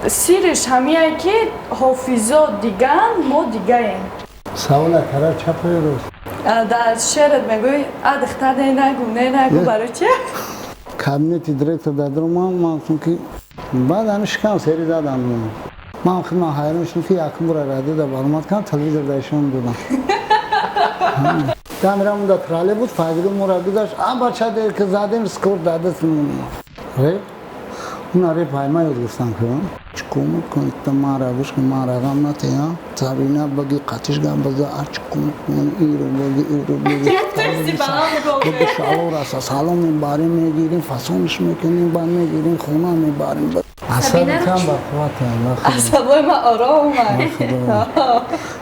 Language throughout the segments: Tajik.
Сириш ҳамияе, ки ҳофизо диган, мо дигаем. Савола тараф чапои рост. Дар шеърат мегӯй: а духтар, не нагу, не нагу. Барои чи? Кабинети директор дар даромам, ман гуфтам, ки баъд ҳами шикам сери задам. Ман худман ҳайрон шудам, ки якум бора радио да баромад кардам, телевизор да ишон додам. Дамирам да троллейбус Файзигул мора гузашт: а бача, дер ки задем, скор дадаст реп. Уна реп ҳайма ёд гирифтам, ки чикор мекунӣ, мара гӯш кун, ман рақам натиҳам, Сабина баги, қатиш гап база, а чикор мекунӣ, иро баги, иро баги, баги, шалор аста, салом мебарем, мегирем, фасониш мекунем, баъд мегирем, хона мебарем. Асабитам ба қувватам. Асабои ман ором.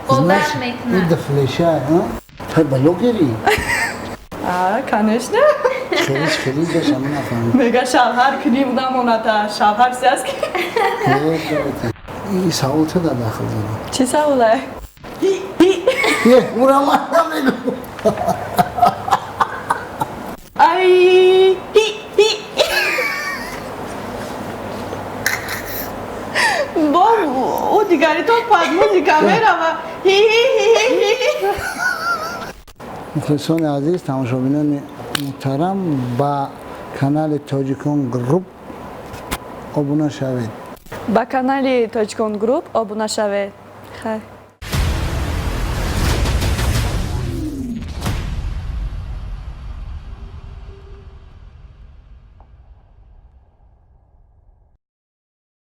Одат мекунад. Дафлеша ту блогери? Конечно. Хелиш хелиш дошам, нафаҳмид. Мега, шавҳар кунӣ, намоната шавҳар чи аст ки. Ин савол ча дар дахл дорад? Чӣ саволе? Ура, ман намегӯ. Ай, ҳи ҳи, бо ӯ дигаритон под музыка мерава, ҳи ҳи ҳи ҳи. Мухлисони азиз, тамошобинони муҳтарам, ба канали Тоҷикон Груп обуна шавед. Ба канали Тоҷикон Груп обуна шавед. Хайр.